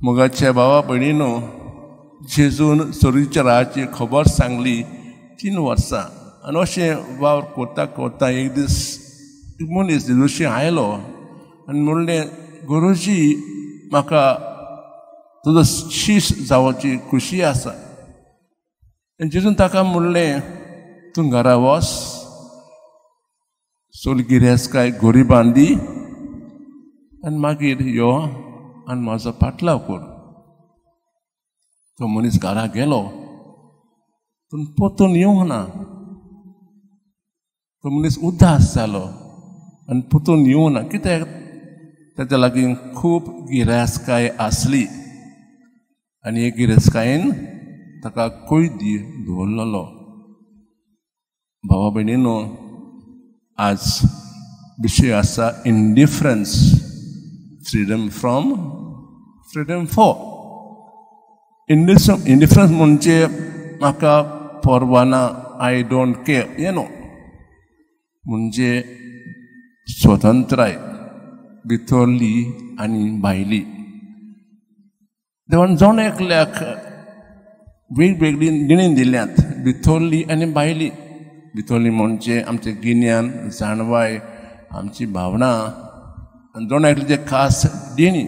मोगाच्या भावा भयणीनो, जेजून सोरीच्या राजाची खबर सांगली 3 वर्सां आनी अशें वावर करता करता एक दीस मनीस जेजूशी आयलो आनी म्हणलें, गुरुजी म्हाका तुजो शीश जावपाची खुशी आसा. आनी जेजून ताका म्हणलें, तूं घरा वच, सगळी गिरेस्तकाय गरिबान दी आनी मागीर यो आनी म्हाजो पाटलाव कर. तो मनीस घरा गेलो पूण परतून येवंक ना. तो मनीस उदास जालो आनी परतून येवंक ना. कित्याक? ताच्या लागीं खूब गिरेस्तकाय आसली आनी हे गिरेस्तकायेन ताका कैदी दवरलेलो. भावा भयणीनो, आज विशय आसा indifference, freedom from, freedom for. Indifference म्हणजे म्हाका पर्वा ना, I don't care, हें न्हू, म्हणजे स्वतंत्राय भितरली आनी भायली. देवान जण एकल्याक वेगवेगळी दिणी दिल्यात, भितरली आनी भायली. भितरली म्हणजे आमचें गिन्यान, जाणवाय, आमची भावना आनी जण एकल्याचे खास देणी.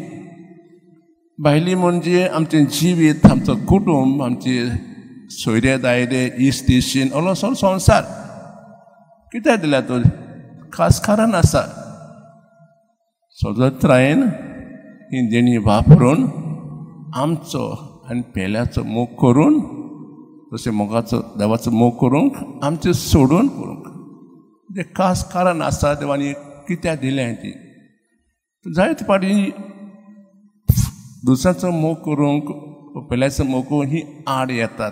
भायली म्हणजे आमचें जिवीत, आमचो कुटुंब, आमचे सोयरे दायरे, इश्ट इश्टीण, असलो सगळो संवसार. कित्याक दिल्या तो खास कारण आसा. स्वतंत्रायेन ही देणी वापरून आमचो आनी पेल्याचो मोग करून, तशें मोगाचो देवाचो मोग करूंक, आमचें सोडून करूंक तें खास कारण आसा. देवांनी कित्याक दिलें ती जायते फावटी दुसऱ्याचो मोग करूंक, पेल्याचो मोग करूंक ही आड येतात.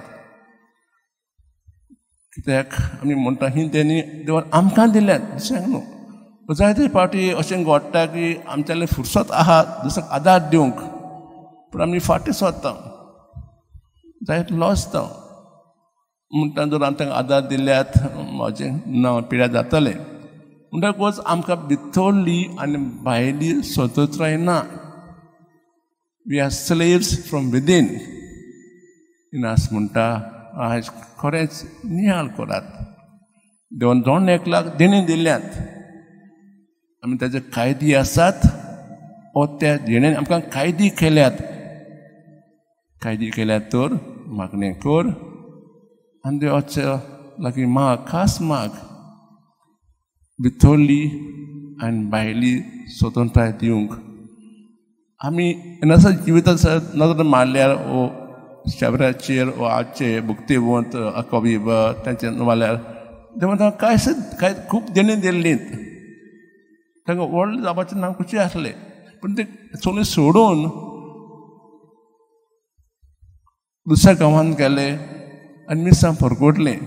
कित्याक आमी म्हणटा ही तेणी देवान आमकां दिल्यात, दुसऱ्यांक न्हू. जायते फावटी अशें घडटा की आमच्याले फुरसत आहा दुसऱ्याक आदार दिवंक, पूण आमी फाटीं सरता, जायते लजता. म्हणटा जर आमकां आदार दिल्यात म्हाजें नांव पिड्यार जातलें. म्हणटकूच आमकां भितरली आनी भायली स्वतंत्राय ना. We are slaves from within. Inas म्हणटा आयज खरेंच नियाळ करात. देवान जण एकल्याक देणी दिल्यात, आमी ताचे कायदे आसात, ओ त्या देण्यान आमकां कायदे केल्यात. कायदे केल्यात तर मागणें कर आनी देवाच्या लागीं माग, खास माग, भितरली आनी भायली स्वतंत्राय दिवंक. आमी इनासा जिविताचो नदर मारल्यार ओ शबराचेर ओ आजचे भुक्तिवंत कवी तांचे मारल्यार देवान तांकां कांय खूब देणी दिल्लीं. तांकां व्हडलें जावपाचें नांव खुशी आसलें, पूण ते सगळें सोडून दुसऱ्या गांवांत गेले आनी मिरसांग परगटलें.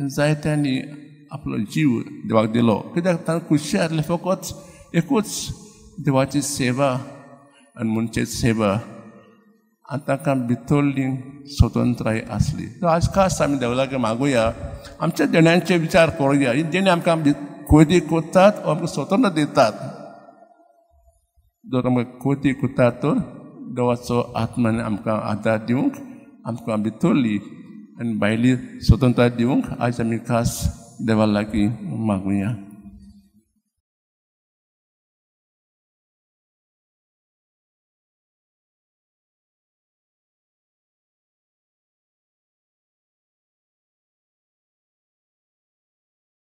जायत्यांनी आपलो जीव देवाक दिलो. कित्याक तांकां खुशी आसली फकत एकूच, देवाची सेवा आनी मनशाची सेवा. आनी तांकां भितरली स्वतंत्राय आसली. तर आज खास आमी देवा लागीं मागुया, आमच्या देण्यांचे विचार करुया. ही देणी आमकां कोयती करतात ओ आमकां स्वतंत्र दितात. जर आमकां कोयती करतात तर देवाचो आत्मान आमकां आदार दिवंक, आमकां भितरली आनी भायली स्वतंत्रताय दिवंक आज आमी खास देवा लागीं मागुया.